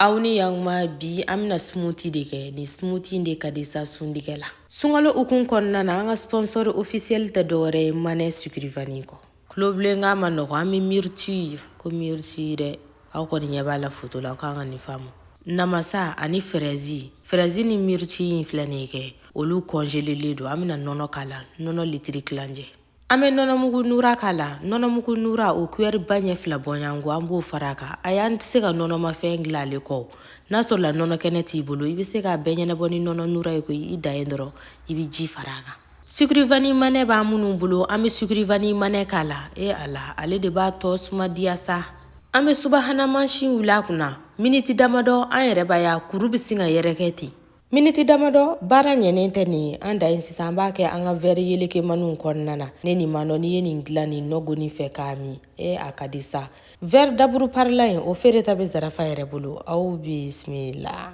Aw ni yakuma. Bi an bɛna smoothie de kɛ. Ni smoothie in de ka di sa sundigɛ la. Sunkalo hukumu kɔnɔna na, an ka sponsor officiel tɛ dɔwɛrɛ ye Manɛ sucre vanille kɔ. Tulobilenkan ma nɔgɔ. An bɛ myrtille ko myrtille dɛ, aw kɔni ɲɛ b'a la foto la, aw kan ka nin faamu. Namasa ani fraise, fraise ni myrtille in filɛ nin ye kɛ, olu congelelen don. An bɛna nɔnɔ k'a la, nɔnɔ litiri tilancɛ. An bɛ nɔnɔmugu nura k'a la, nɔnɔmugu nura o cuillère ba ɲɛ 2 bɔɲɔgɔnko, an b'o fara a kan. Ayi, an tɛ se ka nɔnɔmafɛn dilan ale kɔ. N'a sɔrɔla nɔnɔ kɛnɛ t'i bolo, i bɛ se k'a bɛɛ ɲɛnabɔ ni nɔnɔ nura ye koyi. I dan ye dɔrɔn i bɛ ji fara a kan. Sucre vanille Manɛ b'an minnu bolo, an bɛ sucre vanille Manɛ k'a la. E ala, ale de b'a tɔ suma diya sa. An bɛ subahana mansin wuli a kunna miniti damadɔ, an yɛrɛ b'a ye a kuru bɛ sin ka yɛrɛkɛ ten. Miniti damadɔ, baara ɲɛnen tɛ nin ye. An da yen sisan, an b'a kɛ an ka verre yelekemaniw kɔnɔna na. Ne nin ma nɔ, n'i ye nin dilan nin nɔgɔnin fɛ k'a min, e a ka di sa. Verre daburu parila in, o feere ta bɛ Zarafa yɛrɛ bolo. Aw bisimila.